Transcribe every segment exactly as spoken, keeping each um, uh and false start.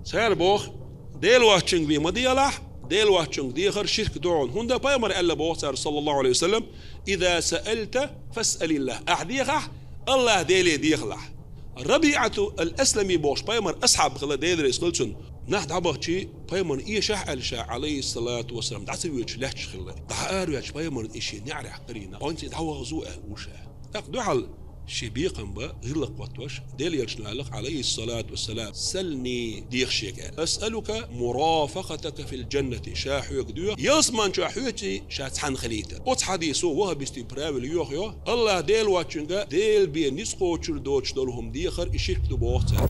Цара боху: «Дела воцчуьнга бен ма дехалахь, Дела воцчуьнга дехар ширк ду хьуна». ХӀунда пайхамар аьлла боху цара, саллаллаху алейхи ва саллям: «Иза саальта, фасъалиллах». Ахь дехахь, Аллах Деле дехалахь. Рабиату ал-Аслами бохуш пайхамар асхьаб хилла, Дела реза хила цунна. Нах дӀабахчий, пайхамарна эшахь аьлла ша, алейхиссалату вассалам, дӀа ца воьдуш лаьтташ хилла. ДӀа араваьлча пайхамарна и шен неӀарехь карийна, хӀинца и дӀавахаза аьлла ву ша. ТӀаккха дуьхьал шен бекхам бан гӀиллакх хӀоттош, Делан элчано аьлла, алейхиссалату вассалам: «Сални», деха шега аьлла. «Асъалука мурафакатака фил джаннати», ша хьоьга доьху, ялсамани чохь хьоьций ша цхьаьна хилийта. Оцу хьадисо ваххабистийн правил йохайо, Аллах Дела воцчуьнга Дела бен ницкъ кхочур доцуш долу хӀума дехар и ширк ду боху цара.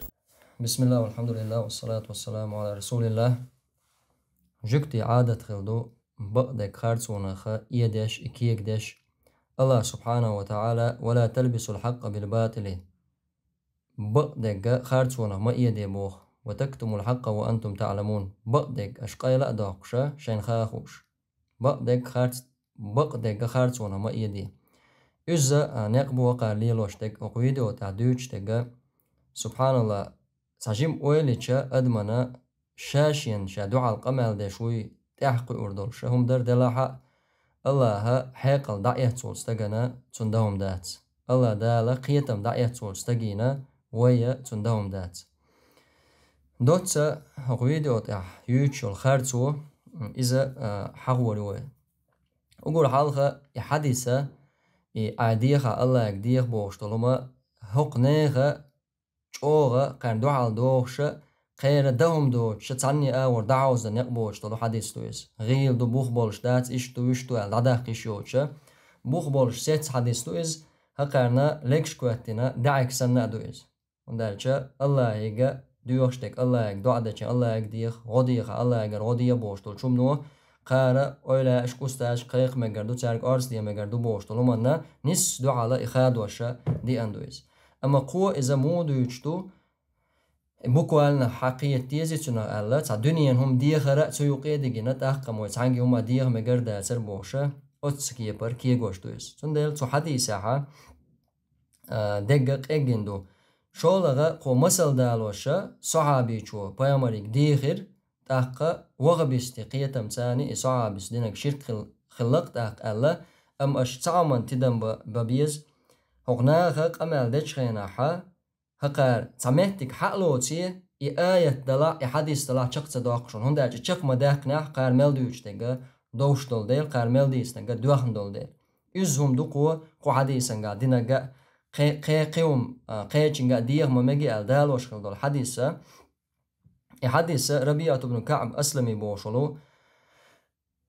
Бисмиллах, валхьамдулиллах, вассалату вассаламу ала расулиллах. Жуьгтийн Ӏадат хилла ду бакъдерг харцонах эдеш, и кегадеш. Аллах субхьанаху ва таӀала: «Ва ла талбисул хьакъа бил батили». Бакъдерг харцонах ма эде боху. «Ва тактумул хьакъа ва антум таъламун». Бакъдерг аша къайла а доккхуша, шайна ха а хууш. Бакъдерг харц-, бакъдерг харцонах ма эде. Иза, а, некъ бу хӀокхара лелош дерг, хӀокху видео тӀехь дуьйцуш дерг. Субханалла, цхьа жима ойла йича адамана ша шена ша дуьхьал къамел деш вуй тӀаьхьакхуьур долуш хӀума дара, делахь а, Аллаха хьекъал дӀаэцначу стагана цунна дан хӀума дац. Аллах Дала кхетам дӀаэцначу стагана вайна цунна дан хӀума дац. Доцца хӀокху видео тӀехь юьйцуш йолу харцо, иза, а, хьахор ю вай. Уггар хьалха и хьадиса, и ахь дехахь Аллахьга деха бохуш долу хӀума, хӀокху нехан чӀогӀа кхарна дуьхьал дохуша, кхеран дан хӀума доцуша, цхьанне агӀор дӀахьовза некъ боцуш долу хьадис ду иза. ГӀийла ду, бух болуш дац, иштта ду, вуьш ду аьлла дӀадаккха йиш йоцуша, бух болуш сецца хьадис ду иза, хӀокхарна легаш коьттина даьӀахк санна а ду иза. ХӀунда аьлча Аллахьига доьхуш дерг, Аллахьига доӀа дечун, Аллахьига деха, гӀо деха, Аллахьигара гӀо де бохуш долчу хӀумано, кхара, эвлаяаш, устазаш кхайкха мегар ду, цаьрга орца де мегар ду бохуш долу хӀуманна нийсса дуьхьала и хадоша деана ду иза. Амма кхо иза муха дуьйцуш ду, буквально хьан кхета деза цунах аьлла, цхьа дуьненан хӀума дехара а цу юкъе а дигина, тӀаккха мо цхьаьнгге хӀума деха мегар дацара бохуша, оццу кепара кегош ду иза. Цундела цу хьадисехьа, а, дегга къеггина ду. ШолгӀа кхо масал далоша, сахьабичо пайхамарига дехира, тӀаккха ваххабистийн кхетамца и сахьабис динарг ширк хил-, хилла-кх тӀаккха аьлла, амма аша цхьа хӀуманна тидам ба-, бан беза, хӀокху наха къамел дечу хенахьа, хӀокхара цхьа меттиг хьа а лоций, и аят далахь, и хьадис далахь чекх ца доккхуш, хӀунда аьлча чекх ма даьккхинехь, кхара мел дуьйцуш дерг довш долу дела, кхара мел дийцинарг доьхна долу дела. Иза хӀума ду кхо, кху хьадисангахь динарг а, кхе-, кхе-, кхин хӀума, а, кхечуьнга а деха ма мега аьлла далош хила долу хьадиса. И хьадиса Рабиат ибн КаӀб Аслами бохуш волу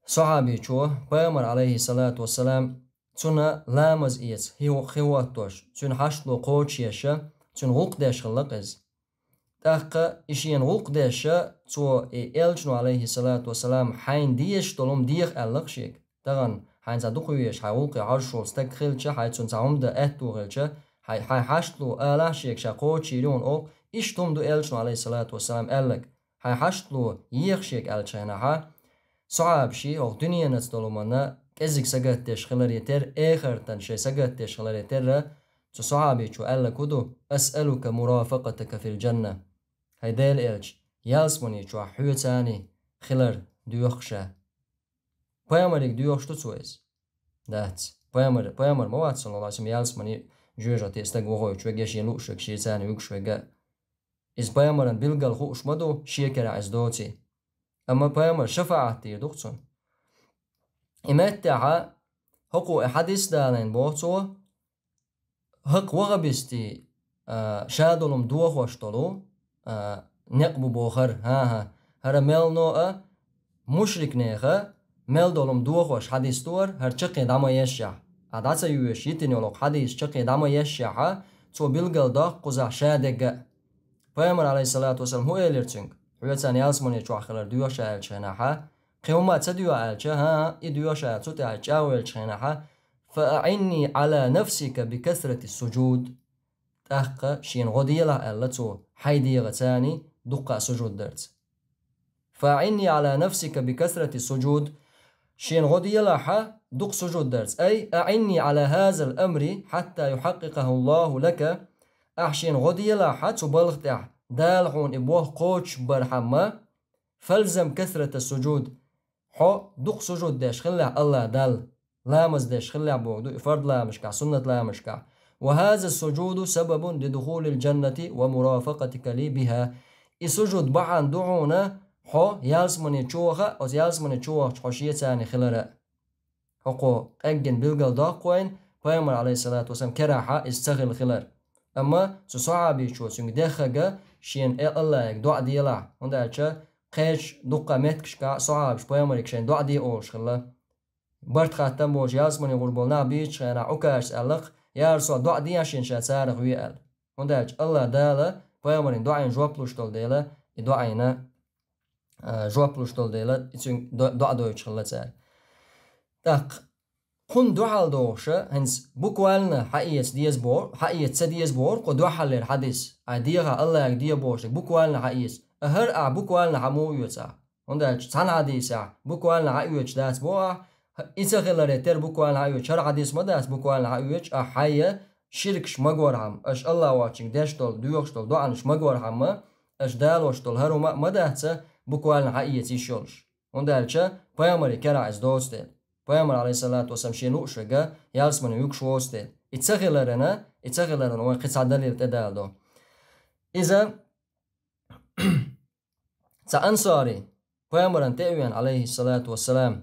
сахьабичо, пайхамар, алейхиссалату вассалам, цунна ламаз эца хи-, хи хӀоттош, цуьнан хьашт ло кхочушъеша, цуьнан гӀуллакх деш хилла-кх иза. ТӀаккха и шена гӀуллакх деша, цо и элчано, алейхиссалату вассалам, хьайна дезаш долу хӀума деха аьлла-кх шега. Тахана хьайна цхьа дукха везаш, хьайн гӀуллакхе хьожуш волу стаг хилча, хьайн цунна цхьа хӀума дан аьтту хилча, хьайн, хьайн хьашт ло алахь шега, ша кхочушйийр ю хьуна олу, иштта хӀума ду элчано, алейхиссалату вассалам, аьлларг. Хьайн хьашт ло еха шега аьллачу хенахьа, сахьабаши хӀокху дуьненаца долу хӀуманна кӀеззиг сагатдеш хиларе терра, эхартан шайн сагатдеш хиларе терра, цу сахьабичо аьлларг хӀун ду: «Асъалука мурафакатака фил джанна». ХӀай Делан элча, ялсамани чохь хьоьцаний хилар доьху ша. Пайхамарига доьхуш ду цо иза? Дац. Пайхамар, пайхамар ма вац, саллаллаху алейхи ва саллям, ялсамани жоьжахате стаг вохуьйтуш вега, шен лууш вега, шен царна вуьгуш вега. Иза пайхамаран билггал хууш ма ду, шен карахь иза доций. Амма пайхамар шафаӀат дийр ду-кх цунна. И меттехьа, хӀокхо и хьадис далийна боху цо, хӀокху ваххабистийн, а, ша долу хӀума дохош долу, а, некъ бу бохар, хӀан-хӀа, хӀара мел но а, мушрикнеха мел долу хӀума дохош хьадис ду хӀара, хӀара чаккхе дӀа ма ешшехь. А дӀа ца йоьшуш йитина йолу хьадис чаккхе дӀа ма ешшехьа, цо билггал доккху кхузахь ша дерг а. Пайхамар, алейхиссалату вассалам, хӀун элира цуьнга? Хьоьцаний ялсамани чохь хилар доьху ша аьллачу хенахьа, кхин хӀума а ца доьху аьлча, хӀан-хӀа, и доьху ша аьлла, цу тӀехь чӀагӀо еллачу хенахьа, «Фа аӀинни Ӏала нафсика би касрати сужуд». ТӀаккха шена гӀо делахь аьлла цо, хьайн дегӀацаний дуккха а сужуд дарца. «Фа аӀинни Ӏала нафсика би касрати сужуд». Шена гӀо делахьа дукха сужуд дарца. Ай, «аӀинни Ӏала хазал амри хьатта юхьаккъикъаху Аллаху лака». Ахь шена гӀо делахьа цу балха тӀехь, Дала хьуна и болх кхочуш бархьама, فالزم كثرة السجود. Хьо дукха сужуд деш хилалахь АллахӀ Далла, ламаз деш хилалахь бохург ду, и фард ламазашкахь, суннат ламазашкахь. وهذا السجود سبب لدخول الجنة ومرافقتك لي بها. И сужуд бахьана ду хьуна, хьо ялсамане чу ваха, оцу ялсамане чу вахча хьо шеца хилара. ХӀокхо къеггина билгалдоккху вайна, пайхамар, алейхиссалату вассалам, керахьа иза ца хилла хилар. Амма цу сахьабичо цуьнга деххага шена э АллахӀе доӀа делахь, хӀунда аьлча кхечу дуккха меттигашкахь сахьабаш пайхамаре шайна доӀа де олуш хилла. Барт хаттам болуш ялсамане гӀур болу нах бийцачу хенахь Ӏукашас аьлла-кх: «Я Расулаллах, доӀа дехьа шена ша царах ве», – аьлла. ХӀунда аьлча АллахӀ Дала пайхамаран доӀина жоп луш долу дела, и доӀина, а, жоп луш долу дела, и цуьнга до-, доӀа дойтуш хилла цара. ТӀаккха кхунна дуьхьал догӀуша, хӀинца буквально хьаэца деза боху, хьаэца ца деза боху кху дуьхьаллера хьадис. Ай дехьа АллахӀе де бохуш дерг буквально хьаэца. А хӀара ахь буквально хьан муха оьцу ахь? ХӀунда аьлча цхьана хьадисехь буквально хьаоьцуш дац боху ахь, и ца хиларе терра буквально хьаоьцуш, хӀара хьадис ма дац буквально хьаоьцуш, ахь хьайя ширкаш магорхьама, аша АллахӀ воцчуьнга деш долу, доьхуш долу доӀанаш магорхьама, аша далош долу хӀара хӀума а ма дац буквально хьаэца йиш йолуш. ХӀунда аьлча пайхамаре керахь иза доцу дела. Пайхамар, алейхиссалату вассалам, шен лууш верг ялсамане вуьгуш воцу дела. И ца хиларана, и ца хиларана вайн кхин цхьа далил тӀедалдо. Иза цхьа ансари, пайхамаран тӀе а веана, алейхиссалату вассалам,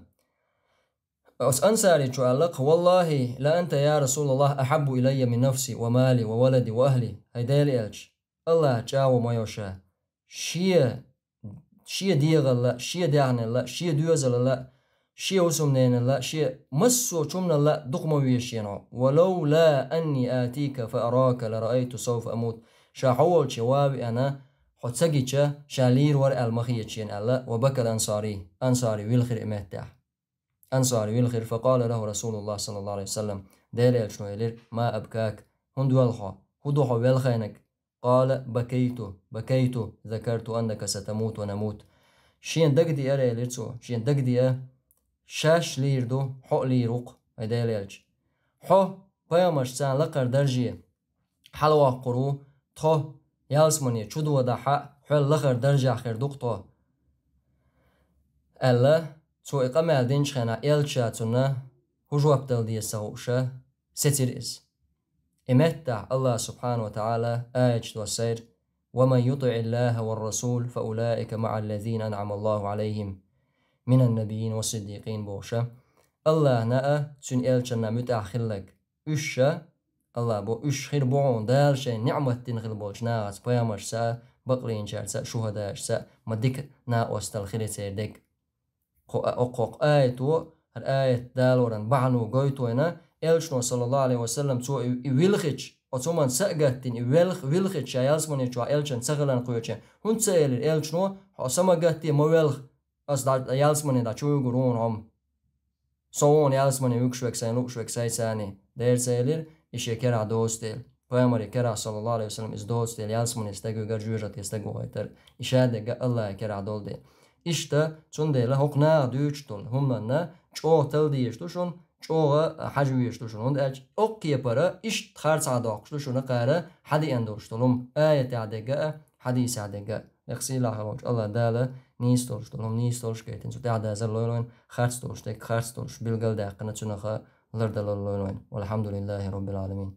оцу ансаричо аьлла-кх: «والله لأنت يا رسول الله أحب إلي من نفسي ومالي وولدي وأهلي». ХӀай Делан элча, АллахӀ чӀагӀо ма йо ша, шен, шен дегӀалла, шен даьхнилла, шен доьзалалла, шен хӀусамненалла, шен массо а чумналла дукха ма веза шена хьо. «ولولا أني آتيك فأراك لرأيت سوف أموت». Ша хьо волчу ван веана, хьо ца гича, ша лийр вара аьлла ма хета шена аьлла, وبكى الأنصاري. Ансари вилхира и меттехь. Ансари вилхира, فقال له رسول الله صلى الله عليه وسلم. Делан элчано элира: «ما أبكاك». ХӀунда велла хьо? ХӀун ду хьо велхайнаг? قال: «بكيت، بكيت، ذكرت أنك ستموت ونموت». Шен дагадеара, элира цо, шен дагадеа, шаьш лийр ду, хьо а лийр ву-кх, хӀай Делан элча. Хьо пайхамаршца лакхара дарже хьалавоккхур ву, тхо ялсамане чу додахь а, хьол лахара даржехь хир ду-кх тхо, аьлла, цо и къамел динчу хенахь, элча цунна хӀун жоп дала деза ца хууша, сецира иза. И меттахь АллахӀа субхьана ва тагӀала аяташ доссайра: «ومن يطع الله والرسول فأولئك مع الذين أنعم الله عليهم من النبيين والصديقين», – бохуша. АллахӀна а, цуьнан элчанна а муьтӀахь хилларг, уьш ша, АллахӀ бо, уьш хир бу хьуна Дала шайн ниӀмат дина хила болчу нахаца, пайхамаршца а, бакълийначаьрца а, шухӀадаашца а, ма дика накъосталла хир церан дерг. Кху а, окху, кху аято, хӀара аят далоран бахьано гойту вайна, элчано, саллаллаху Ӏалайхи ва саллам, цо и, и вилхича, оцу хӀуманна са а гаттина, и велх-, вилхича ша ялсамане чохь элчан ца хиларна кхоьчу. ХӀунда ца элира элчано: «Хьо са ма гатде, ма велха, ас дӀа-, ялсамане дӀа чу вуьгур ву хьуна хьо-м? Со ву хьуна ялсамане вуьгуш верг, сайн лууш верг, сайца а». Дера ца элира, и шен керахь доцу дела. Пайхамаре керахь, саллаллаху Ӏалайхи ва саллам, иза доцу дела, ялсамане стаг вуьгар, жоьжахате стаг вахийтар, и ша дерг а АллахӀан керахь долу дела. Иштта, цундела хӀокху наха дуьйцуш долу хӀуманна чӀогӀа тала дезаш ду шуна, чӀогӀа хьажа везаш ду шуна. ХӀунда аьлча окху кепара иштта харцахьа доккхуш ду шуна кхара хьадеана долуш долу хӀума, аятехь дерг а, хьадисехь дерг а. Лекха сийлахь волчу АллахӀ Дала нийса долуш долу хӀума нийса долуш гайтина, цу тӀехь дазар лойла вайна, харц долуш дерг харц долуш билгалдаьккхина, цунах лардалар лойла вайна. Валхьамдулиллахи роббил Ӏаламин.